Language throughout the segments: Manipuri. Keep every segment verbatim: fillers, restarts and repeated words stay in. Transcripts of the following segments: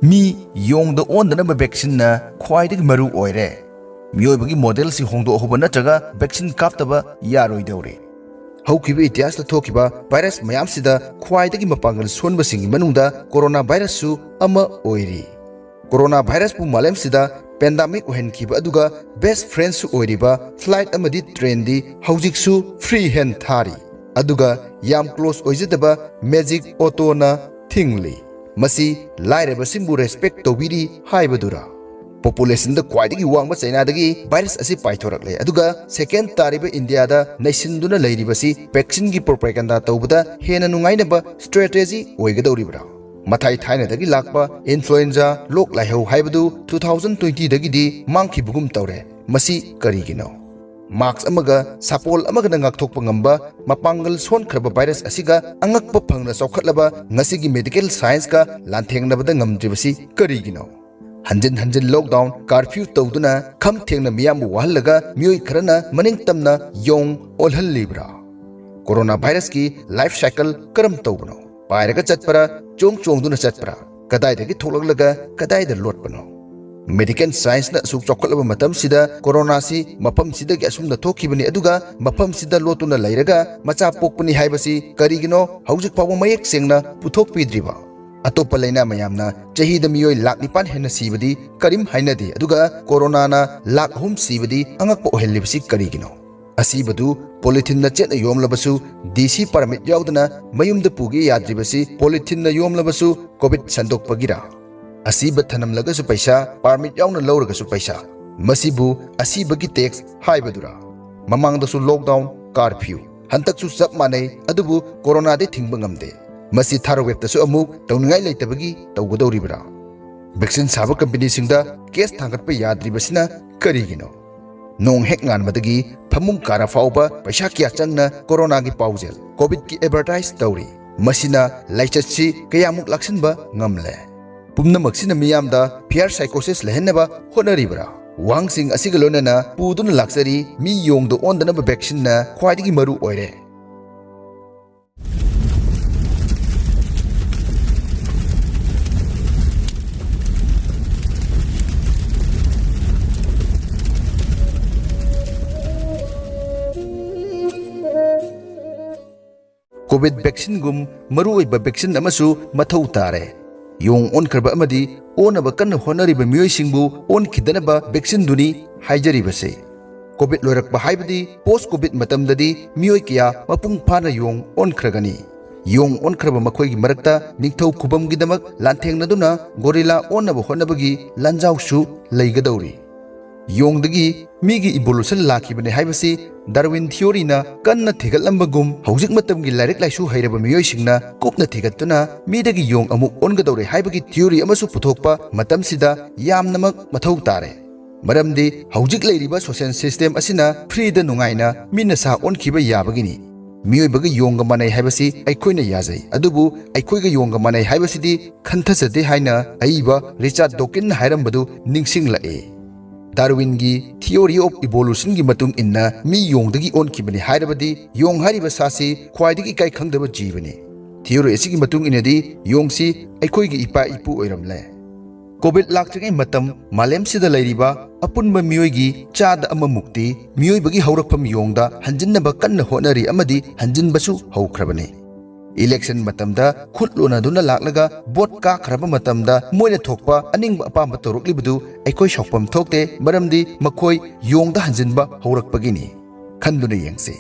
ꯃꯤ ꯌꯣꯡꯗ ꯑꯣꯟꯗꯅꯕ ꯚꯦꯛꯁꯤꯟꯅ ꯈ꯭ꯋꯥꯏꯗꯒꯤ ꯃꯔꯨ ꯑꯣꯏꯔꯦ꯫ ꯃꯤꯑꯣꯏꯕꯒꯤ ꯃꯣꯗꯦꯜꯁꯤꯡ ꯍꯣꯡꯗꯣꯛꯍꯧꯕ ꯅꯠꯇ꯭ꯔꯒ ꯚꯦꯛꯁꯤꯟ ꯀꯥꯞꯇꯕ ꯌꯥꯔꯣꯏꯗꯧꯔꯦ꯫ ꯍꯧꯈꯤꯕ ꯏꯇꯤꯍꯥꯁꯇ ꯊꯣꯛꯈꯤꯕ ꯚꯥꯏꯔꯁ ꯃꯌꯥꯝꯁꯤꯗ ꯈ꯭ꯋꯥꯏꯗꯒꯤ ꯃꯄꯥꯡꯒꯜ ꯁꯣꯟꯕꯁꯤꯡꯒꯤ ꯃꯅꯨꯡꯗ ꯀꯣꯔꯣꯅꯥ ꯚꯥꯏꯔꯁꯁꯨ ꯑꯃ ꯑꯣꯏꯔꯤ꯫ ꯀꯣꯔꯣꯅꯥ ꯚꯥꯏꯔꯁꯄꯨ ꯃꯥꯂꯦꯝꯁꯤꯗ ꯄꯦꯟꯗꯥꯃꯤꯛ ꯑꯣꯏꯍꯟꯈꯤꯕ ꯑꯗꯨꯒ ꯕꯦꯁ ꯐ꯭ꯔꯦꯟꯁꯨ ꯑꯣꯏꯔꯤꯕ ꯐ꯭ꯂꯥꯏꯠ ꯑꯃꯗꯤ ꯇ꯭ꯔꯦꯟꯗꯤ ꯍꯧꯖꯤꯛꯁꯨ ꯐ꯭ꯔꯤ ꯍꯦꯟ ꯊꯥꯔꯤ꯫ ꯑꯗꯨꯒ ꯌꯥꯝ ꯀ꯭ꯂꯣꯁ ꯑꯣꯏꯖꯗꯕ ꯃꯦꯖꯤꯛ ꯑꯣꯇꯣꯅ ꯊꯤꯡꯂꯤ꯫ ꯃꯁꯤ ꯂꯥꯏꯔꯕꯁꯤꯡꯕꯨ ꯔꯦꯁꯄꯦꯛ ꯇꯧꯕꯤꯔꯤ ꯍꯥꯏꯕꯗꯨꯔꯥ? ꯄꯣꯄꯨꯂꯦꯁꯟꯗ ꯈ꯭ꯋꯥꯏꯗꯒꯤ ꯋꯥꯡꯕ ꯆꯩꯅꯥꯗꯒꯤ ꯚꯥꯏꯔꯁ ꯑꯁꯤ ꯄꯥꯏꯊꯣꯔꯛꯂꯦ, ꯑꯗꯨꯒ ꯁꯦꯀꯦꯟ ꯇꯥꯔꯤꯕ ꯏꯟꯗꯤꯌꯥꯗ ꯅꯩꯁꯤꯟꯗꯨꯅ ꯂꯩꯔꯤꯕꯁꯤ ꯚꯦꯛꯁꯤꯟꯒꯤ ꯄ꯭ꯔꯣꯄꯦꯒꯦꯟꯗꯥ ꯇꯧꯕꯗ ꯍꯦꯟꯅ ꯅꯨꯡꯉꯥꯏꯅꯕ ꯁ꯭ꯇ꯭ꯔꯦꯇꯦꯖꯤ ꯑꯣꯏꯒꯗꯧꯔꯤꯕ꯭ꯔꯥ? ꯃꯊꯥꯏ ꯊꯥꯏꯅꯗꯒꯤ ꯂꯥꯛꯄ ꯏꯟꯐ꯭ꯂꯨꯑꯦꯟꯖꯥ ꯂꯣꯛ ꯂꯥꯏꯍꯧ ꯍꯥꯏꯕꯗꯨ ꯇꯨ ꯊꯥꯎꯖꯟ ꯇ꯭ꯋꯦꯟꯇꯤꯗꯒꯤꯗꯤ ꯃꯥꯡꯈꯤꯕꯒꯨꯝ ꯇꯧꯔꯦ꯫ ꯃꯁꯤ ꯀꯔꯤꯒꯤꯅꯣ? ꯃꯥꯛꯁ ꯑꯃꯒ ꯁꯥꯄꯣꯜ ꯑꯃꯒꯅ ꯉꯥꯛꯊꯣꯛꯄ ꯉꯝꯕ ꯃꯄꯥꯡꯒꯜ ꯁꯣꯟꯈ꯭ꯔꯕ ꯚꯥꯏꯔꯁ ꯑꯁꯤꯒ ꯑꯉꯛꯄ ꯐꯪꯅ ꯆꯥꯎꯈꯠꯂꯕ ꯉꯁꯤꯒꯤ ꯃꯦꯗꯤꯀꯦꯜ ꯁꯥꯏꯟꯁꯀ ꯂꯥꯟꯊꯦꯡꯅꯕꯗ ꯉꯝꯗ꯭ꯔꯤꯕꯁꯤ ꯀꯔꯤꯒꯤꯅꯣ? ꯍꯟꯖꯤꯟ ꯍꯟꯖꯤꯟ ꯂꯣꯛꯗꯥꯎꯟ, ꯀꯥꯔꯐ꯭ꯌꯨ ꯇꯧꯗꯨꯅ ꯈꯝ ꯊꯦꯡꯅ ꯃꯤꯌꯥꯝꯕꯨ ꯋꯥꯍꯜꯂꯒ ꯃꯤꯑꯣꯏ ꯈꯔꯅ ꯃꯅꯤꯡ ꯇꯝꯅ ꯌꯣꯡ ꯑꯣꯜꯍꯜꯂꯤꯕ꯭ꯔꯥ? ꯀꯣꯔꯣꯅꯥ ꯚꯥꯏꯔꯁꯀꯤ ꯂꯥꯏꯐ ꯁꯥꯏꯀꯜ ꯀꯔꯝ ꯇꯧꯕꯅꯣ? ꯄꯥꯏꯔꯒ ꯆꯠꯄ꯭ꯔꯥ, ꯆꯣꯡ ꯆꯣꯡꯗꯨꯅ ꯆꯠꯄ꯭ꯔꯥ? ꯀꯗꯥꯏꯗꯒꯤ ꯊꯣꯛꯂꯛꯂꯒ ꯀꯗꯥꯏꯗ ꯂꯣꯠꯄꯅꯣ? ꯃꯦꯗꯤꯀꯦꯜ ꯁꯥꯏꯟꯁꯅ ꯑꯁꯨꯛ ꯆꯥꯎꯈꯠꯂꯕ ꯃꯇꯝꯁꯤꯗ ꯀꯣꯔꯣꯅꯥꯁꯤ ꯃꯐꯝꯁꯤꯗꯒꯤ ꯑꯁꯨꯝꯅ ꯊꯣꯛꯈꯤꯕꯅꯤ, ꯑꯗꯨꯒ ꯃꯐꯝꯁꯤꯗ ꯂꯣꯠꯇꯨꯅ ꯂꯩꯔꯒ ꯃꯆꯥ ꯄꯣꯛꯄꯅꯤ ꯍꯥꯏꯕꯁꯤ ꯀꯔꯤꯒꯤꯅꯣ ꯍꯧꯖꯤꯛ ꯐꯥꯎꯕ ꯃꯌꯦꯛ ꯁꯦꯡꯅ ꯄꯨꯊꯣꯛꯄꯤꯗ꯭ꯔꯤꯕ? ꯑꯇꯣꯞꯄ ꯂꯥꯏꯅꯥ ꯃꯌꯥꯝꯅ ꯆꯍꯤꯗ ꯃꯤꯑꯣꯏ ꯂꯥꯈ ꯅꯤꯄꯥꯟ ꯍꯦꯟꯅ ꯁꯤꯕꯗꯤ ꯀꯔꯤꯝ ꯍꯥꯏꯅꯗꯦ, ꯑꯗꯨꯒ ꯀꯣꯔꯣꯅꯥꯅ ꯂꯥꯈ ꯑꯍꯨꯝ ꯁꯤꯕꯗꯤ ꯑꯉꯛꯄ ꯑꯣꯏꯍꯜꯂꯤꯕꯁꯤ ꯀꯔꯤꯒꯤꯅꯣ? ꯑꯁꯤꯕꯗꯨ ꯄꯣꯂꯤꯊꯤꯟꯅ ꯆꯦꯠꯅ ꯌꯣꯝꯂꯕꯁꯨ, ꯗꯤ ꯁꯤ ꯄꯥꯔꯃꯤꯠ ꯌꯥꯎꯗꯅ ꯃꯌꯨꯝꯗ ꯄꯨꯒꯦ ꯌꯥꯗ꯭ꯔꯤꯕꯁꯤ ꯄꯣꯂꯤꯊꯤꯟꯅ ꯌꯣꯝꯂꯕꯁꯨ ꯀꯣꯚꯤꯗ ꯁꯟꯗꯣꯛꯄꯒꯤꯔꯥ? ꯑꯁꯤꯕ ꯊꯅꯝꯂꯒꯁꯨ ꯄꯩꯁꯥ, ꯄꯥꯔꯃꯤꯠ ꯌꯥꯎꯅ ꯂꯧꯔꯒꯁꯨ ꯄꯩꯁꯥ꯫ ꯃꯁꯤꯕꯨ ꯑꯁꯤꯕꯒꯤ ꯇꯦꯛꯁ ꯍꯥꯏꯕꯗꯨꯔꯥ? ꯃꯃꯥꯡꯗꯁꯨ ꯂꯣꯛꯗꯥꯎꯟ, ꯀꯥꯔꯐ꯭ꯌꯨ, ꯍꯟꯗꯛꯁꯨ ꯆꯞ ꯃꯥꯟꯅꯩ, ꯑꯗꯨꯕꯨ ꯀꯣꯔꯣꯅꯥꯗꯤ ꯊꯤꯡꯕ ꯉꯝꯗꯦ꯫ ꯃꯁꯤ ꯊꯥꯔ ꯋꯦꯕꯇꯁꯨ ꯑꯃꯨꯛ ꯇꯧꯅꯤꯡꯉꯥꯏ ꯂꯩꯇꯕꯒꯤ ꯇꯧꯒꯗꯧꯔꯤꯕ꯭ꯔꯥ? ꯚꯦꯛꯁꯤꯟ ꯁꯥꯕ ꯀꯝꯄꯦꯅꯤꯁꯤꯡꯗ ꯀꯦꯁ ꯊꯥꯡꯒꯠꯄ ꯌꯥꯗ꯭ꯔꯤꯕꯁꯤꯅ ꯀꯔꯤꯒꯤꯅꯣ? ꯅꯣꯡ ꯍꯦꯛ ꯉꯥꯟꯕꯗꯒꯤ ꯐꯃꯨꯡ ꯀꯥꯔ ꯐꯥꯎꯕ ꯄꯩꯁꯥ ꯀꯌꯥ ꯆꯪꯅ ꯀꯣꯔꯣꯅꯥꯒꯤ ꯄꯥꯎꯖꯦꯜ, ꯀꯣꯚꯤꯗꯀꯤ ꯑꯦꯗꯚꯔꯇꯥꯏꯖ ꯇꯧꯔꯤ꯫ ꯃꯁꯤꯅ ꯂꯥꯏꯆꯠꯁꯤ ꯀꯌꯥꯃꯨꯛ ꯂꯥꯛꯁꯤꯟꯕ ꯉꯝꯂꯦ? ꯄꯨꯝꯅꯃꯛꯁꯤꯅ ꯃꯤꯌꯥꯝꯗ ꯐꯤꯌꯔ ꯁꯥꯏꯀꯣꯁꯤꯁ ꯂꯩꯍꯟꯅꯕ ꯍꯣꯠꯅꯔꯤꯕ꯭ꯔꯥ? ꯋꯥꯍꯪꯁꯤꯡ ꯑꯁꯤꯒ ꯂꯣꯏꯅꯅ ꯄꯨꯗꯨꯅ ꯂꯥꯛꯆꯔꯤ, ꯃꯤ ꯌꯣꯡꯗ ꯑꯣꯟꯗꯅꯕ ꯚꯦꯛꯁꯤꯟꯅ ꯈ꯭ꯋꯥꯏꯗꯒꯤ ꯃꯔꯨ ꯑꯣꯏꯔꯦ꯫ ꯀꯣꯚꯤꯗ ꯚꯦꯛꯁꯤꯟꯒꯨꯝ ꯃꯔꯨꯑꯣꯏꯕ ꯚꯦꯛꯁꯤꯟ ꯑꯃꯁꯨ ꯃꯊꯧ ꯇꯥꯔꯦ꯫ ꯌꯣꯡ ꯑꯣꯟꯈ꯭ꯔꯕ ꯑꯃꯗꯤ ꯑꯣꯟꯅꯕ ꯀꯟꯅ ꯍꯣꯠꯅꯔꯤꯕ ꯃꯤꯑꯣꯏꯁꯤꯡꯕꯨ ꯑꯣꯟꯈꯤꯗꯅꯕ ꯚꯦꯛꯁꯤꯟꯗꯨꯅꯤ ꯍꯥꯏꯖꯔꯤꯕꯁꯦ꯫ ꯀꯣꯚꯤꯗ ꯂꯣꯏꯔꯛꯄ ꯍꯥꯏꯕꯗꯤ ꯄꯣꯁ ꯀꯣꯚꯤꯗ ꯃꯇꯝꯗꯗꯤ ꯃꯤꯑꯣꯏ ꯀꯌꯥ ꯃꯄꯨꯡ ꯐꯥꯅ ꯌꯣꯡ ꯑꯣꯟꯈ꯭ꯔꯒꯅꯤ꯫ ꯌꯣꯡ ꯑꯣꯟꯈ꯭ꯔꯕ ꯃꯈꯣꯏꯒꯤ ꯃꯔꯛꯇ ꯅꯤꯡꯊꯧ ꯈꯨꯕꯝꯒꯤꯗꯃꯛ ꯂꯥꯟꯊꯦꯡꯅꯗꯨꯅ ꯒꯣꯔꯤꯂꯥ ꯑꯣꯟꯅꯕ ꯍꯣꯠꯅꯕꯒꯤ ꯂꯥꯟꯖꯥꯎꯁꯨ ꯂꯩꯒꯗꯧꯔꯤ꯫ ꯌꯣꯡꯗꯒꯤ ꯃꯤꯒꯤ ꯏꯚꯣꯂꯨꯁꯟ ꯂꯥꯛꯈꯤꯕꯅꯤ ꯍꯥꯏꯕꯁꯤ ꯗꯥꯔꯋꯤꯟ ꯊꯤꯑꯣꯔꯤꯅ ꯀꯟꯅ ꯊꯤꯒꯠꯂꯝꯕꯒꯨꯝ ꯍꯧꯖꯤꯛ ꯃꯇꯝꯒꯤ ꯂꯥꯏꯔꯤꯛ ꯂꯥꯏꯁꯨ ꯍꯩꯔꯕ ꯃꯤꯑꯣꯏꯁꯤꯡꯅ ꯀꯨꯞꯅ ꯊꯤꯒꯠꯇꯨꯅ ꯃꯤꯗꯒꯤ ꯌꯣꯡ ꯑꯃꯨꯛ ꯑꯣꯟꯒꯗꯧꯔꯦ ꯍꯥꯏꯕꯒꯤ ꯊꯤꯑꯣꯔꯤ ꯑꯃꯁꯨ ꯄꯨꯊꯣꯛꯄ ꯃꯇꯝꯁꯤꯗ ꯌꯥꯝꯅꯃꯛ ꯃꯊꯧ ꯇꯥꯔꯦ꯫ ꯃꯔꯝꯗꯤ ꯍꯧꯖꯤꯛ ꯂꯩꯔꯤꯕ ꯁꯣꯁꯤꯌꯦꯜ ꯁꯤꯁꯇꯦꯝ ꯑꯁꯤꯅ ꯐ꯭ꯔꯤꯗ ꯅꯨꯡꯉꯥꯏꯅ ꯃꯤꯅ ꯁꯥ ꯑꯣꯟꯈꯤꯕ ꯌꯥꯕꯒꯤꯅꯤ꯫ ꯃꯤꯑꯣꯏꯕꯒ ꯌꯣꯡꯒ ꯃꯥꯟꯅꯩ ꯍꯥꯏꯕꯁꯤ ꯑꯩꯈꯣꯏꯅ ꯌꯥꯖꯩ, ꯑꯗꯨꯕꯨ ꯑꯩꯈꯣꯏꯒ ꯌꯣꯡꯒ ꯃꯥꯟꯅꯩ ꯍꯥꯏꯕꯁꯤꯗꯤ ꯈꯟꯊꯖꯗꯦ ꯍꯥꯏꯅ ꯑꯏꯕ ꯔꯤꯆꯥꯔꯗ ꯗꯣꯀꯤꯟꯅ ꯍꯥꯏꯔꯝꯕꯗꯨ ꯅꯤꯡꯁꯤꯡꯂꯛꯏ꯫ ꯗꯥꯔꯋꯤꯟꯒꯤ ꯊꯤꯑꯣꯔꯤ ꯑꯣꯐ ꯏꯚꯣꯂꯨꯁꯟꯒꯤ ꯃꯇꯨꯡ ꯏꯟꯅ ꯃꯤ ꯌꯣꯡꯗꯒꯤ ꯑꯣꯟꯈꯤꯕꯅꯤ ꯍꯥꯏꯔꯕꯗꯤ ꯌꯣꯡ ꯍꯥꯏꯔꯤꯕ ꯁꯥꯁꯤ ꯈ꯭ꯋꯥꯏꯗꯒꯤ ꯏꯀꯥꯏ ꯈꯪꯗꯕ ꯖꯤꯕꯅꯤ꯫ ꯊꯤꯑꯣꯔꯤ ꯑꯁꯤꯒꯤ ꯃꯇꯨꯡ ꯏꯟꯅꯗꯤ ꯌꯣꯡꯁꯤ ꯑꯩꯈꯣꯏꯒꯤ ꯏꯄꯥ ꯏꯄꯨ ꯑꯣꯏꯔꯝꯂꯦ꯫ ꯀꯣꯚꯤꯗ ꯂꯥꯛꯇ꯭ꯔꯤꯉꯩ ꯃꯇꯝ ꯃꯥꯂꯦꯝꯁꯤꯗ ꯂꯩꯔꯤꯕ ꯑꯄꯨꯟꯕ ꯃꯤꯑꯣꯏꯒꯤ ꯆꯥꯗ ꯑꯃꯃꯨꯛꯇꯤ ꯃꯤꯑꯣꯏꯕꯒꯤ ꯍꯧꯔꯛꯐꯝ ꯌꯣꯡꯗ ꯍꯟꯖꯤꯟꯅꯕ ꯀꯟꯅ ꯍꯣꯠꯅꯔꯤ ꯑꯃꯗꯤ ꯍꯟꯖꯤꯟꯕꯁꯨ ꯍꯧꯈ꯭ꯔꯕꯅꯤ꯫ ꯏꯂꯦꯛꯁꯟ ꯃꯇꯝꯗ ꯈꯨꯠ ꯂꯣꯟꯅꯗꯨꯅ ꯂꯥꯛꯂꯒ ꯚꯣꯠ ꯀꯥꯈ꯭ꯔꯕ ꯃꯇꯝꯗ ꯃꯣꯏꯅ ꯊꯣꯛꯄ ꯑꯅꯤꯡꯕ ꯑꯄꯥꯝꯕ ꯇꯧꯔꯛꯂꯤꯕꯗꯨ ꯑꯩꯈꯣꯏ ꯁꯥꯎꯐꯝ ꯊꯣꯛꯇꯦ, ꯃꯔꯝꯗꯤ ꯃꯈꯣꯏ ꯌꯣꯡꯗ ꯍꯟꯖꯤꯟꯕ ꯍꯧꯔꯛꯄꯒꯤꯅꯤ꯫ ꯈꯟꯗꯨꯅ ꯌꯦꯡꯁꯤ꯫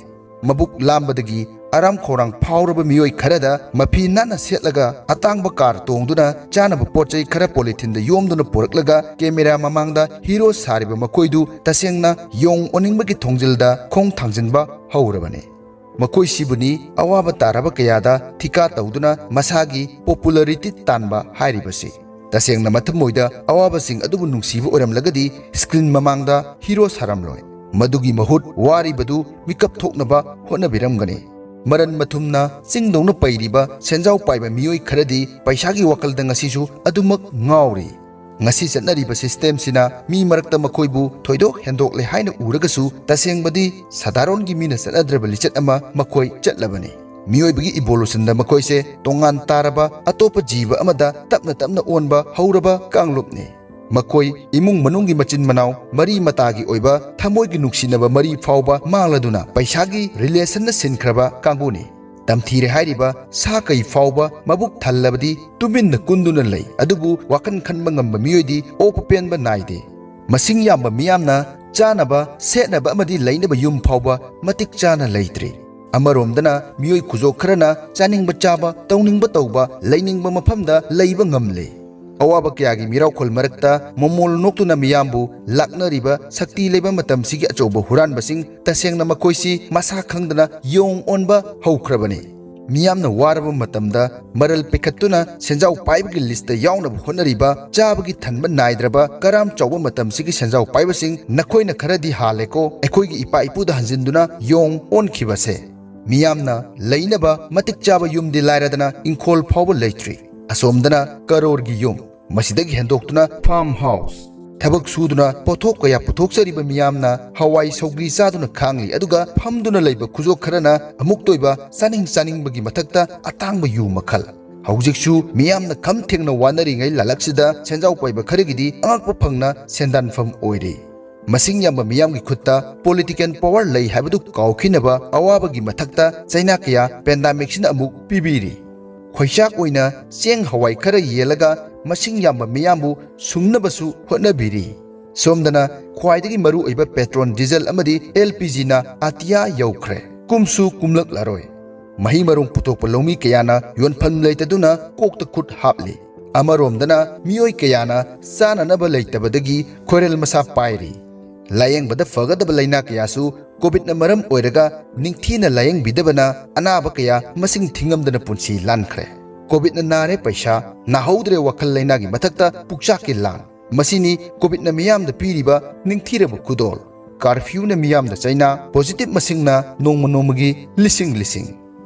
ꯃꯕꯨꯛ ꯂꯥꯝꯕꯗꯒꯤ ꯑꯔꯥꯝ ꯈꯧꯔꯥꯡ ꯐꯥꯎꯔꯕ ꯃꯤꯑꯣꯏ ꯈꯔꯗ ꯃꯐꯤ ꯅꯥꯟꯅ ꯁꯦꯠꯂꯒ ꯑꯇꯥꯡꯕ ꯀꯥꯔ ꯇꯣꯡꯗꯨꯅ ꯆꯥꯅꯕ ꯄꯣꯠ ꯆꯩ ꯈꯔ ꯄꯣꯂꯤꯊꯤꯟꯗ ꯌꯣꯝꯗꯨꯅ ꯄꯨꯔꯛꯂꯒ ꯀꯦꯃꯦꯔꯥ ꯃꯃꯥꯡꯗ ꯍꯤꯔꯣ ꯁꯥꯔꯤꯕ ꯃꯈꯣꯏꯗꯨ ꯇꯁꯦꯡꯅ ꯌꯣꯡ ꯑꯣꯟꯅꯤꯡꯕꯒꯤ ꯊꯣꯡꯖꯤꯜꯗ ꯈꯣꯡ ꯊꯥꯡꯖꯤꯟꯕ ꯍꯧꯔꯕꯅꯤ꯫ ꯃꯈꯣꯏꯁꯤꯕꯨꯅꯤ ꯑꯋꯥꯕ ꯇꯥꯔꯕ ꯀꯌꯥꯗ ꯊꯤꯀꯥ ꯇꯧꯗꯨꯅ ꯃꯁꯥꯒꯤ ꯄꯣꯄꯨꯂꯔꯤꯇꯤ ꯇꯥꯟꯕ ꯍꯥꯏꯔꯤꯕꯁꯤ꯫ ꯇꯁꯦꯡꯅ ꯃꯊꯃꯣꯏꯗ ꯑꯋꯥꯕꯁꯤꯡ ꯑꯗꯨꯕꯨ ꯅꯨꯡꯁꯤꯕ ꯑꯣꯏꯔꯝꯂꯒꯗꯤ ꯁ꯭ꯀ꯭ꯔꯤꯟ ꯃꯃꯥꯡꯗ ꯍꯤꯔꯣ ꯁꯥꯔꯝꯂꯣꯏ꯫ ꯃꯗꯨꯒꯤ ꯃꯍꯨꯠ ꯋꯥꯔꯤꯕꯗꯨ ꯃꯤꯀꯞ ꯊꯣꯛꯅꯕ ꯍꯣꯠꯅꯕꯤꯔꯝꯒꯅꯤ꯫ ꯃꯔꯟ ꯃꯊꯨꯝꯅ ꯆꯤꯡꯗꯧꯅ ꯄꯩꯔꯤꯕ ꯁꯦꯟꯖꯥꯎ ꯄꯥꯏꯕ ꯃꯤꯑꯣꯏ ꯈꯔꯗꯤ ꯄꯩꯁꯥꯒꯤ ꯋꯥꯈꯜꯗ ꯉꯁꯤꯁꯨ ꯑꯗꯨꯃꯛ ꯉꯥꯎꯔꯤ꯫ ꯉꯁꯤ ꯆꯠꯅꯔꯤꯕ ꯁꯤꯁꯇꯦꯝꯁꯤꯅ ꯃꯤ ꯃꯔꯛꯇ ꯃꯈꯣꯏꯕꯨ ꯊꯣꯏꯗꯣꯛ ꯍꯦꯟꯗꯣꯛꯂꯦ ꯍꯥꯏꯅ ꯎꯔꯒꯁꯨ ꯇꯁꯦꯡꯕꯗꯤ ꯁꯥꯗꯥꯔꯣꯟꯒꯤ ꯃꯤꯅ ꯆꯠꯅꯗ꯭ꯔꯕ ꯂꯤꯆꯠ ꯑꯃ ꯃꯈꯣꯏ ꯆꯠꯂꯕꯅꯤ꯫ ꯃꯤꯑꯣꯏꯕꯒꯤ ꯏꯚꯣꯂꯨꯁꯟꯗ ꯃꯈꯣꯏꯁꯦ ꯇꯣꯉꯥꯟ ꯇꯥꯔꯕ ꯑꯇꯣꯞꯄ ꯖꯤꯕ ꯑꯃꯗ ꯇꯞꯅ ꯇꯞꯅ ꯑꯣꯟꯕ ꯍꯧꯔꯕ ꯀꯥꯡꯂꯨꯞꯅꯤ꯫ ꯃꯈꯣꯏ ꯏꯃꯨꯡ ꯃꯅꯨꯡꯒꯤ ꯃꯆꯤꯟ ꯃꯅꯥꯎ ꯃꯔꯤ ꯃꯇꯥꯒꯤ ꯑꯣꯏꯕ ꯊꯃꯣꯏꯒꯤ ꯅꯨꯡꯁꯤꯅꯕ ꯃꯔꯤ ꯐꯥꯎꯕ ꯃꯥꯡꯂꯗꯨꯅ ꯄꯩꯁꯥꯒꯤ ꯔꯤꯂꯦꯁꯟꯅ ꯁꯤꯟꯈ꯭ꯔꯕ ꯀꯥꯡꯕꯨꯅꯤ꯫ ꯇꯝꯊꯤꯔꯦ ꯍꯥꯏꯔꯤꯕ ꯁꯥ ꯀꯩ ꯐꯥꯎꯕ ꯃꯕꯨꯛ ꯊꯜꯂꯕꯗꯤ ꯇꯨꯃꯤꯟꯅ ꯀꯨꯟꯗꯨꯅ ꯂꯩ, ꯑꯗꯨꯕꯨ ꯋꯥꯈꯜ ꯈꯟꯕ ꯉꯝꯕ ꯃꯤꯑꯣꯏꯗꯤ ꯑꯣꯛꯄ ꯄꯦꯟꯕ ꯅꯥꯏꯗꯦ꯫ ꯃꯁꯤꯡ ꯌꯥꯝꯕ ꯃꯤꯌꯥꯝꯅ ꯆꯥꯅꯕ, ꯁꯦꯠꯅꯕ ꯑꯃꯗꯤ ꯂꯩꯅꯕ ꯌꯨꯝ ꯐꯥꯎꯕ ꯃꯇꯤꯛ ꯆꯥꯅ ꯂꯩꯇ꯭ꯔꯤ꯫ ꯑꯃꯔꯣꯝꯗꯅ ꯃꯤꯑꯣꯏ ꯈꯨꯖꯣꯛ ꯈꯔꯅ ꯆꯥꯅꯤꯡꯕ ꯆꯥꯕ, ꯇꯧꯅꯤꯡꯕ ꯇꯧꯕ, ꯂꯩꯅꯤꯡꯕ ꯃꯐꯝꯗ ꯂꯩꯕ ꯉꯝꯂꯦ꯫ ꯑꯋꯥꯕ ꯀꯌꯥꯒꯤ ꯃꯤꯔꯥꯎꯈꯣꯜ ꯃꯔꯛꯇ ꯃꯃꯣꯜ ꯅꯣꯛꯇꯨꯅ ꯃꯤꯌꯥꯝꯕꯨ ꯂꯥꯛꯅꯔꯤꯕ ꯁꯛꯇꯤ ꯂꯩꯕ ꯃꯇꯝꯁꯤꯒꯤ ꯑꯆꯧꯕ ꯍꯨꯔꯥꯟꯕꯁꯤꯡ, ꯇꯁꯦꯡꯅ ꯃꯈꯣꯏꯁꯤ ꯃꯁꯥ ꯈꯪꯗꯅ ꯌꯣꯡ ꯑꯣꯟꯕ ꯍꯧꯈ꯭ꯔꯕꯅꯤ꯫ ꯃꯤꯌꯥꯝꯅ ꯋꯥꯔꯕ ꯃꯇꯝꯗ ꯃꯔꯜ ꯄꯤꯈꯠꯇꯨꯅ ꯁꯦꯟꯖꯥꯎ ꯄꯥꯏꯕꯒꯤ ꯂꯤꯁꯇ ꯌꯥꯎꯅꯕ ꯍꯣꯠꯅꯔꯤꯕ, ꯆꯥꯕꯒꯤ ꯊꯟꯕ ꯅꯥꯏꯗ꯭ꯔꯕ ꯀꯔꯥꯝ ꯆꯥꯎꯕ ꯃꯇꯝꯁꯤꯒꯤ ꯁꯦꯟꯖꯥꯎ ꯄꯥꯏꯕꯁꯤꯡ, ꯅꯈꯣꯏꯅ ꯈꯔꯗꯤ ꯍꯥꯜꯂꯦꯀꯣ ꯑꯩꯈꯣꯏꯒꯤ ꯏꯄꯥ ꯏꯄꯨꯗ ꯍꯟꯖꯤꯟꯗꯨꯅ ꯌꯣꯡ ꯑꯣꯟꯈꯤꯕꯁꯦ꯫ ꯃꯤꯌꯥꯝꯅ ꯂꯩꯅꯕ ꯃꯇꯤꯛ ꯆꯥꯕ ꯌꯨꯝꯗꯤ ꯂꯥꯏꯔꯗꯅ ꯏꯪꯈꯣꯜ ꯐꯥꯎꯕ ꯂꯩꯇ꯭ꯔꯤ꯫ ꯑꯁꯣꯝꯗꯅ ꯀꯔꯣꯔꯒꯤ ꯌꯨꯝ, ꯃꯁꯤꯗꯒꯤ ꯍꯦꯟꯗꯣꯛꯇꯨꯅ ꯐꯥꯔꯝ ꯍꯥꯎꯁ꯫ ꯊꯕꯛ ꯁꯨꯗꯨꯅ ꯄꯣꯠꯊꯣꯛ ꯀꯌꯥ ꯄꯨꯊꯣꯛꯆꯔꯤꯕ ꯃꯤꯌꯥꯝꯅ ꯍꯋꯥꯏ ꯁꯧꯒ꯭ꯔꯤ ꯆꯥꯗꯨꯅ ꯈꯥꯡꯂꯤ, ꯑꯗꯨꯒ ꯐꯝꯗꯨꯅ ꯂꯩꯕ ꯈꯨꯖꯣꯛ ꯈꯔꯅ ꯑꯃꯨꯛꯇ ꯑꯣꯏꯕ ꯆꯥꯅꯤꯡ ꯆꯥꯅꯤꯡꯕꯒꯤ ꯃꯊꯛꯇ ꯑꯇꯥꯡꯕ ꯌꯨ ꯃꯈꯜ꯫ ꯍꯧꯖꯤꯛꯁꯨ ꯃꯤꯌꯥꯝꯅ ꯈꯝ ꯊꯦꯡꯅ ꯋꯥꯅꯔꯤꯉꯩ ꯂꯥꯂꯛꯁꯤꯗ ꯁꯦꯟꯖꯥꯎ ꯄꯥꯏꯕ ꯈꯔꯒꯤꯗꯤ ꯑꯉꯛꯄ ꯐꯪꯅ ꯁꯦꯟꯗꯥꯟꯐꯝ ꯑꯣꯏꯔꯤ꯫ ꯃꯁꯤꯡ ꯌꯥꯝꯕ ꯃꯤꯌꯥꯝꯒꯤ ꯈꯨꯠꯇ ꯄꯣꯂꯤꯇꯤꯀꯦꯜ ꯄꯋꯥꯔ ꯂꯩ ꯍꯥꯏꯕꯗꯨ ꯀꯥꯎꯈꯤꯅꯕ ꯑꯋꯥꯕꯒꯤ ꯃꯊꯛꯇ ꯆꯩꯅꯥ ꯀꯌꯥ ꯄꯦꯟꯗꯥꯃꯤꯛꯁꯤꯅ ꯑꯃꯨꯛ ꯄꯤꯕꯤꯔꯤ꯫ ꯈꯣꯏꯆꯥꯛ ꯑꯣꯏꯅ ꯆꯦꯡ ꯍꯋꯥꯏ ꯈꯔ ꯌꯦꯜꯂꯒ ꯃꯁꯤꯡ ꯌꯥꯝꯕ ꯃꯤꯌꯥꯝꯕꯨ ꯁꯨꯡꯅꯕꯁꯨ ꯍꯣꯠꯅꯕꯤꯔꯤ꯫ ꯁꯣꯝꯗꯅ ꯈ꯭ꯋꯥꯏꯗꯒꯤ ꯃꯔꯨ ꯑꯣꯏꯕ ꯄꯦꯇ꯭ꯔꯣꯜ, ꯗꯤꯖꯜ ꯑꯃꯗꯤ ꯑꯦꯜ ꯄꯤ ꯖꯤꯅ ꯑꯇꯤꯌꯥ ꯌꯧꯈ꯭ꯔꯦ꯫ ꯀꯨꯝꯁꯨ ꯀꯨꯝꯂꯛꯂꯔꯣꯏ꯫ ꯃꯍꯩ ꯃꯔꯣꯡ ꯄꯨꯊꯣꯛꯄ ꯂꯧꯃꯤ ꯀꯌꯥꯅ ꯌꯣꯟꯐꯝ ꯂꯩꯇꯗꯨꯅ ꯀꯣꯛꯇ ꯈꯨꯠ ꯍꯥꯞꯂꯤ꯫ ꯑꯃꯔꯣꯝꯗꯅ ꯃꯤꯑꯣꯏ ꯀꯌꯥꯅ ꯆꯥꯅꯅꯕ ꯂꯩꯇꯕꯗꯒꯤ ꯈꯣꯏꯔꯦꯜ ꯃꯁꯥ ꯄꯥꯏꯔꯤ꯫ ꯂꯥꯌꯦꯡꯕꯗ ꯐꯒꯗꯕ ꯂꯥꯏꯅꯥ ꯀꯌꯥꯁꯨ ꯀꯣꯚꯤꯗꯅ ꯃꯔꯝ ꯑꯣꯏꯔꯒ ꯅꯤꯡꯊꯤꯅ ꯂꯥꯌꯦꯡꯕꯤꯗꯕꯅ ꯑꯅꯥꯕ ꯀꯌꯥ ꯃꯁꯤꯡ ꯊꯤꯉꯝꯗꯅ ꯄꯨꯟꯁꯤ ꯂꯥꯟꯈ꯭ꯔꯦ꯫ ꯀꯣꯚꯤꯗꯅ ꯅꯥꯔꯦ ꯄꯩꯁꯥ, ꯅꯥꯍꯧꯗ꯭ꯔꯦ ꯋꯥꯈꯜ ꯂꯥꯏꯅꯥꯒꯤ ꯃꯊꯛꯇ ꯄꯨꯛꯆꯥꯛꯀꯤ ꯂꯥꯟ꯫ ꯃꯁꯤꯅꯤ ꯀꯣꯚꯤꯗꯅ ꯃꯤꯌꯥꯝꯗ ꯄꯤꯔꯤꯕ ꯅꯤꯡꯊꯤꯔꯕ ꯈꯨꯗꯣꯜ꯫ ꯀꯥꯔꯐ꯭ꯌꯨꯅ ꯃꯤꯌꯥꯝꯗ ꯆꯩꯅꯥ, ꯄꯣꯖꯤꯇꯤꯚ ꯃꯁꯤꯡꯅ ꯅꯣꯡꯃ ꯅꯣꯡꯃꯒꯤ ꯂꯤꯁꯤꯡ ꯂꯤꯁꯤꯡ꯫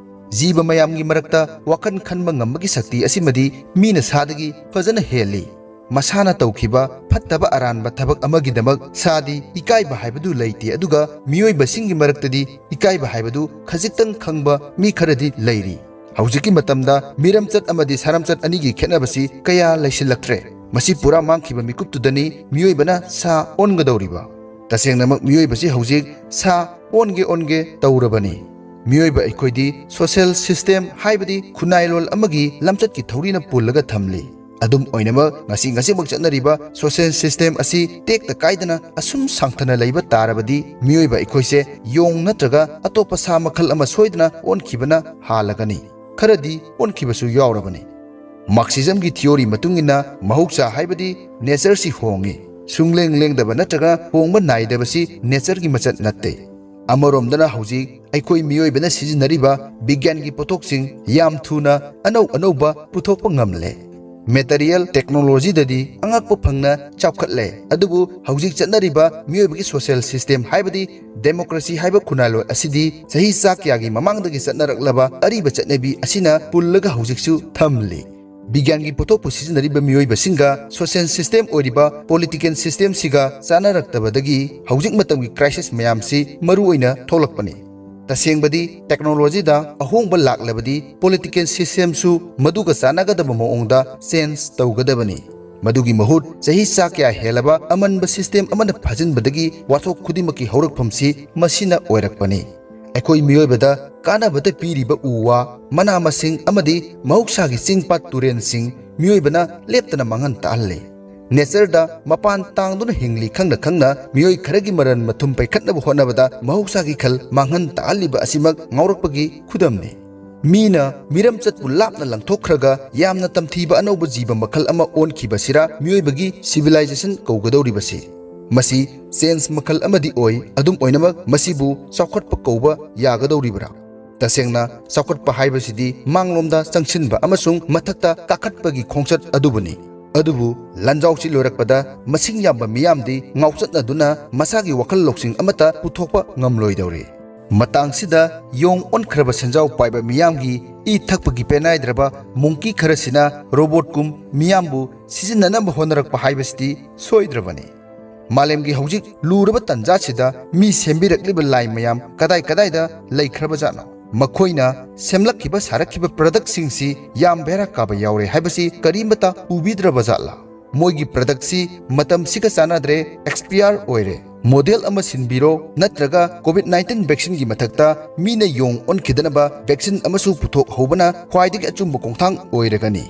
ꯖꯤꯕ ꯃꯌꯥꯝꯒꯤ ꯃꯔꯛꯇ ꯋꯥꯈꯜ ꯈꯟꯕ ꯉꯝꯕꯒꯤ ꯁꯛꯇꯤ ꯑꯁꯤꯃꯗꯤ ꯃꯤꯅ ꯁꯥꯗꯒꯤ ꯐꯖꯅ ꯍꯦꯜꯂꯤ꯫ ꯃꯁꯥꯅ ꯇꯧꯈꯤꯕ ꯐꯠꯇꯕ ꯑꯔꯥꯟꯕ ꯊꯕꯛ ꯑꯃꯒꯤꯗꯃꯛ ꯁꯥꯗꯤ ꯏꯀꯥꯏꯕ ꯍꯥꯏꯕꯗꯨ ꯂꯩꯇꯦ, ꯑꯗꯨꯒ ꯃꯤꯑꯣꯏꯕꯁꯤꯡꯒꯤ ꯃꯔꯛꯇꯗꯤ ꯏꯀꯥꯏꯕ ꯍꯥꯏꯕꯗꯨ ꯈꯖꯤꯛꯇꯪ ꯈꯪꯕ ꯃꯤ ꯈꯔꯗꯤ ꯂꯩꯔꯤ꯫ ꯍꯧꯖꯤꯛꯀꯤ ꯃꯇꯝꯗ ꯃꯤꯔꯝꯆꯠ ꯑꯃꯗꯤ ꯁꯥꯔꯝꯆꯠ ꯑꯅꯤꯒꯤ ꯈꯦꯠꯅꯕꯁꯤ ꯀꯌꯥ ꯂꯩꯁꯤꯜꯂꯛꯇ꯭ꯔꯦ꯫ ꯃꯁꯤ ꯄꯨꯔꯥ ꯃꯥꯡꯈꯤꯕ ꯃꯤꯀꯨꯞꯇꯨꯗꯅꯤ ꯃꯤꯑꯣꯏꯕꯅ ꯁꯥ ꯑꯣꯟꯒꯗꯧꯔꯤꯕ꯫ ꯇꯁꯦꯡꯅꯃꯛ ꯃꯤꯑꯣꯏꯕꯁꯤ ꯍꯧꯖꯤꯛ ꯁꯥ ꯑꯣꯟꯒꯦ ꯑꯣꯟꯒꯦ ꯇꯧꯔꯕꯅꯤ꯫ ꯃꯤꯑꯣꯏꯕ ꯑꯩꯈꯣꯏꯗꯤ social system, ꯍꯥꯏꯕꯗꯤ ꯈꯨꯟꯅꯥꯏꯂꯣꯟ ꯑꯃꯒꯤ ꯂꯝꯆꯠꯀꯤ ꯊꯧꯔꯤꯅ ꯄꯨꯜꯂꯒ ꯊꯝꯂꯤ꯫ ꯑꯗꯨꯝ ꯑꯣꯏꯅꯃꯛ, ꯉꯁꯤ ꯉꯁꯤꯃꯛ ꯆꯠꯅꯔꯤꯕ social system ꯑꯁꯤ ꯇꯦꯛꯇ ꯀꯥꯏꯗꯅ ꯑꯁꯨꯝ ꯁꯥꯡꯊꯅ ꯂꯩꯕ ꯇꯥꯔꯕꯗꯤ, ꯃꯤꯑꯣꯏꯕ ꯑꯩꯈꯣꯏꯁꯦ ꯌꯣꯡ ꯅꯠꯇ꯭ꯔꯒ ꯑꯇꯣꯞꯄ ꯁꯥ ꯃꯈꯜ ꯑꯃ ꯁꯣꯏꯗꯅ ꯑꯣꯟꯈꯤꯕꯅ ꯍꯥꯜꯂꯒꯅꯤ꯫ ꯈꯔꯗꯤ ꯑꯣꯟꯈꯤꯕꯁꯨ ꯌꯥꯎꯔꯕꯅꯤ꯫ Marxismꯒꯤ theory ꯃꯇꯨꯡ ꯏꯟꯅ, ꯃꯍꯧꯁꯥ ꯍꯥꯏꯕꯗꯤ natureꯁꯤ ꯍꯣꯡꯏ꯫ ꯁꯨꯡꯂꯦꯡ ꯂꯦꯡꯗꯕ ꯅꯠꯇ꯭ꯔꯒ ꯍꯣꯡꯕ ꯅꯥꯏꯗꯕꯁꯤ natureꯒꯤ ꯃꯆꯠ ꯅꯠꯇꯦ꯫ ꯑꯃꯔꯣꯝꯗꯅ, ꯍꯧꯖꯤꯛ ꯑꯩꯈꯣꯏ ꯃꯤꯑꯣꯏꯕꯅ ꯁꯤꯖꯤꯟꯅꯔꯤꯕ ꯕꯤꯒ꯭ꯌꯥꯟꯒꯤ ꯄꯣꯠꯊꯣꯛꯁꯤꯡ ꯌꯥꯝ ꯊꯨꯅ ꯑꯅꯧ ꯑꯅꯧꯕ ꯄꯨꯊꯣꯛꯄ ꯉꯝꯂꯦ꯫ Material technologyꯗꯗꯤ ꯑꯉꯛꯄ ꯐꯪꯅ ꯆꯥꯎꯈꯠꯂꯦ, ꯑꯗꯨꯕꯨ ꯍꯧꯖꯤꯛ ꯆꯠꯅꯔꯤꯕ ꯃꯤꯑꯣꯏꯕꯒꯤ social system, ꯍꯥꯏꯕꯗꯤ democracy ꯍꯥꯏꯕ ꯈꯨꯟꯅꯥꯏꯂꯣꯟ ꯑꯁꯤꯗꯤ ꯆꯍꯤ ꯆꯥ ꯀꯌꯥꯒꯤ ꯃꯃꯥꯡꯗꯒꯤ ꯆꯠꯅꯔꯛꯂꯕ ꯑꯔꯤꯕ ꯆꯠꯅꯕꯤ ꯑꯁꯤꯅ ꯄꯨꯜꯂꯒ ꯍꯧꯖꯤꯛꯁꯨ ꯊꯝꯂꯤ꯫ ꯕꯤꯒ꯭ꯌꯥꯟꯒꯤ ꯄꯣꯠꯊꯣꯛꯄꯨ ꯁꯤꯖꯤꯟꯅꯔꯤꯕ ꯃꯤꯑꯣꯏꯕꯁꯤꯡꯒ social system ꯑꯣꯏꯔꯤꯕ political systemꯁꯤꯒ ꯆꯥꯅꯔꯛꯇꯕꯗꯒꯤ ꯍꯧꯖꯤꯛ ꯃꯇꯝꯒꯤ crisis ꯃꯌꯥꯝꯁꯤ ꯃꯔꯨ ꯑꯣꯏꯅ ꯊꯣꯛꯂꯛꯄꯅꯤ꯫ ꯇꯁꯦꯡꯕꯗꯤ, technologyꯗ ꯑꯍꯣꯡꯕ ꯂꯥꯛꯂꯕꯗꯤ political systemꯁꯨ ꯃꯗꯨꯒ ꯆꯥꯟꯅꯒꯗꯕ ꯃꯑꯣꯡꯗ change ꯇꯧꯒꯗꯕꯅꯤ꯫ ꯃꯗꯨꯒꯤ ꯃꯍꯨꯠ, ꯆꯍꯤ ꯆꯥ ꯀꯌꯥ ꯍꯦꯜꯂꯕ ꯑꯃꯟꯕ system ꯑꯃꯅ ꯐꯥꯖꯤꯟꯕꯗꯒꯤ ꯋꯥꯊꯣꯛ ꯈꯨꯗꯤꯡꯃꯛꯀꯤ ꯍꯧꯔꯛꯐꯝꯁꯤ ꯃꯁꯤꯅ ꯑꯣꯏꯔꯛꯄꯅꯤ꯫ ꯑꯩꯈꯣꯏ ꯃꯤꯑꯣꯏꯕꯗ ꯀꯥꯟꯅꯕꯇ ꯄꯤꯔꯤꯕ ꯎ ꯋꯥ, ꯃꯅꯥ ꯃꯁꯤꯡ ꯑꯃꯗꯤ ꯃꯍꯧꯁꯥꯒꯤ ꯆꯤꯡ ꯄꯥꯠ ꯇꯨꯔꯦꯜꯁꯤꯡ ꯃꯤꯑꯣꯏꯕꯅ ꯂꯦꯞꯇꯅ ꯃꯥꯡꯍꯟ ꯇꯥꯛꯍꯜꯂꯤ꯫ Natureꯗ ꯃꯄꯥꯟ ꯇꯥꯡꯗꯨꯅ ꯍꯤꯡꯂꯤ ꯈꯪꯅ ꯈꯪꯅ, ꯃꯤꯑꯣꯏ ꯈꯔꯒꯤ ꯃꯔꯟ ꯃꯊꯨꯝ ꯄꯩꯈꯠꯅꯕ ꯍꯣꯠꯅꯕꯗ ꯃꯍꯧꯁꯥꯒꯤ ꯈꯜ ꯃꯥꯡꯍꯟ ꯇꯥꯛꯍꯜꯂꯤꯕ ꯑꯁꯤꯃꯛ ꯉꯥꯎꯔꯛꯄꯒꯤ ꯈꯨꯗꯝꯅꯤ꯫ ꯃꯤꯅ ꯃꯤꯔꯝ ꯆꯠꯄꯨ ꯂꯥꯞꯅ ꯂꯪꯊꯣꯛꯈ꯭ꯔꯒ ꯌꯥꯝꯅ ꯇꯝꯊꯤꯕ ꯑꯅꯧꯕ ꯖꯤꯕ ꯃꯈꯜ ꯑꯃ ꯑꯣꯟꯈꯤꯕꯁꯤꯔ ꯃꯤꯑꯣꯏꯕꯒꯤ civilization ꯀꯧꯒꯗꯧꯔꯤꯕꯁꯤ? ꯃꯁꯤ change ꯃꯈꯜ ꯑꯃꯗꯤ ꯑꯣꯏ, ꯑꯗꯨꯝ ꯑꯣꯏꯅꯃꯛ ꯃꯁꯤꯕꯨ ꯆꯥꯎꯈꯠꯄ ꯀꯧꯕ ꯌꯥꯒꯗꯧꯔꯤꯕ꯭ꯔꯥ? ꯇꯁꯦꯡꯅ, ꯆꯥꯎꯈꯠꯄ ꯍꯥꯏꯕꯁꯤꯗꯤ ꯃꯥꯡꯂꯣꯝꯗ ꯆꯪꯁꯤꯟꯕ ꯑꯃꯁꯨꯡ ꯃꯊꯛꯇ ꯀꯥꯈꯠꯄꯒꯤ ꯈꯣꯡꯆꯠ ꯑꯗꯨꯕꯨꯅꯤ꯫ ꯑꯗꯨꯕꯨ ꯂꯥꯟꯖꯥꯎꯁꯤ ꯂꯣꯏꯔꯛꯄꯗ ꯃꯁꯤꯡ ꯌꯥꯝꯕ ꯃꯤꯌꯥꯝꯗꯤ ꯉꯥꯎꯆꯠꯅꯗꯨꯅ ꯃꯁꯥꯒꯤ ꯋꯥꯈꯜ ꯂꯧꯁꯤꯡ ꯑꯃꯠꯇ ꯄꯨꯊꯣꯛꯄ ꯉꯝꯂꯣꯏꯗꯧꯔꯤ꯫ ꯃꯇꯥꯡꯁꯤꯗ ꯌꯣꯡ ꯑꯣꯟꯈ꯭ꯔꯕ ꯁꯦꯟꯖꯥꯎ ꯄꯥꯏꯕ ꯃꯤꯌꯥꯝꯒꯤ ꯏ ꯊꯛꯄꯒꯤ ꯄꯦꯅꯥꯏꯗ꯭ꯔꯕ monkey ꯈꯔꯁꯤꯅ robotꯀꯨꯝ ꯃꯤꯌꯥꯝꯕꯨ ꯁꯤꯖꯤꯟꯅꯅꯕ ꯍꯣꯠꯅꯔꯛꯄ ꯍꯥꯏꯕꯁꯤꯗꯤ ꯁꯣꯏꯗ꯭ꯔꯕꯅꯤ꯫ ꯃꯥꯂꯦꯝꯒꯤ ꯍꯧꯖꯤꯛ ꯂꯨꯔꯕ ꯇꯟꯖꯥꯁꯤꯗ ꯃꯤ ꯁꯦꯝꯕꯤꯔꯛꯂꯤꯕ ꯂꯥꯏ ꯃꯌꯥꯝ ꯀꯗꯥꯏ ꯀꯗꯥꯏꯗ ꯂꯩꯈ꯭ꯔꯕꯖꯥꯠꯅꯣ? ꯃꯈꯣꯏꯅ ꯁꯦꯝꯂꯛꯈꯤꯕ ꯁꯥꯔꯛꯈꯤꯕ productꯁꯤꯡꯁꯤ ꯌꯥꯝ ꯕꯦꯔꯥ ꯀꯥꯕ ꯌꯥꯎꯔꯦ ꯍꯥꯏꯕꯁꯤ ꯀꯔꯤꯃꯠꯇ ꯎꯕꯤꯗ꯭ꯔꯕ ꯖꯥꯠꯂꯥ? ꯃꯣꯏꯒꯤ ꯄ꯭ꯔꯗꯛꯁꯤ ꯃꯇꯝꯁꯤꯒ ꯆꯥꯟꯅꯗ꯭ꯔꯦ, ꯑꯦꯛꯁꯄꯤꯌꯥꯔ ꯑꯣꯏꯔꯦ, ꯃꯣꯗꯦꯜ ꯑꯃ ꯁꯤꯟꯕꯤꯔꯣ, ꯅꯠꯇ꯭ꯔꯒ ꯀꯣꯚꯤꯗ ꯅꯥꯏꯟꯇꯤꯟ ꯚꯦꯛꯁꯤꯟꯒꯤ ꯃꯊꯛꯇ ꯃꯤꯅ ꯌꯣꯡ ꯑꯣꯟꯈꯤꯗꯅꯕ ꯚꯦꯛꯁꯤꯟ ꯑꯃꯁꯨ ꯄꯨꯊꯣꯛꯍꯧꯕꯅ ꯈ꯭ꯋꯥꯏꯗꯒꯤ ꯑꯆꯨꯝꯕ ꯈꯣꯡꯊꯥꯡ ꯑꯣꯏꯔꯒꯅꯤ꯫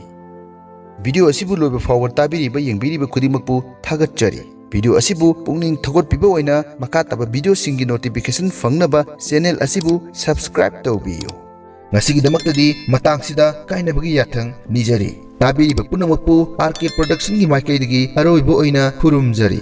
ꯚꯤꯗꯤꯑꯣ ꯑꯁꯤꯕꯨ ꯂꯣꯏꯕ ꯐꯥꯎꯕ ꯇꯥꯕꯤꯔꯤꯕ, ꯌꯦꯡꯕꯤꯔꯤꯕ ꯈꯨꯗꯤꯡꯃꯛꯄꯨ ꯊꯥꯒꯠꯆꯔꯤ꯫ ꯚꯤꯗꯤꯑꯣ ꯑꯁꯤꯕꯨ ꯄꯨꯛꯅꯤꯡ ꯊꯧꯒꯠꯄꯤꯕ ꯑꯣꯏꯅ ꯃꯈꯥ ꯇꯥꯕ ꯚꯤꯗꯤꯑꯣꯁꯤꯡꯒꯤ ꯅꯣꯇꯤꯐꯤꯀꯦꯁꯟ ꯐꯪꯅꯕ ꯆꯦꯅꯦꯜ ꯑꯁꯤꯕꯨ ꯁꯕꯁꯀ꯭ꯔꯥꯏꯕ ꯇꯧꯕꯤꯌꯨ꯫ ꯉꯁꯤꯒꯤꯗꯃꯛꯇꯗꯤ ꯃꯇꯥꯡꯁꯤꯗ ꯀꯥꯏꯅꯕꯒꯤ ꯌꯥꯊꯪ ꯅꯤꯖꯔꯤ꯫ ꯇꯥꯕꯤꯔꯤꯕ ꯄꯨꯝꯅꯃꯛꯄꯨ ꯑꯥꯔ ꯀꯦ ꯄ꯭ꯔꯗꯛꯁꯟꯒꯤ ꯃꯥꯏꯀꯩꯗꯒꯤ ꯑꯔꯣꯏꯕ ꯑꯣꯏꯅ ꯈꯨꯔꯨꯝꯖꯔꯤ꯫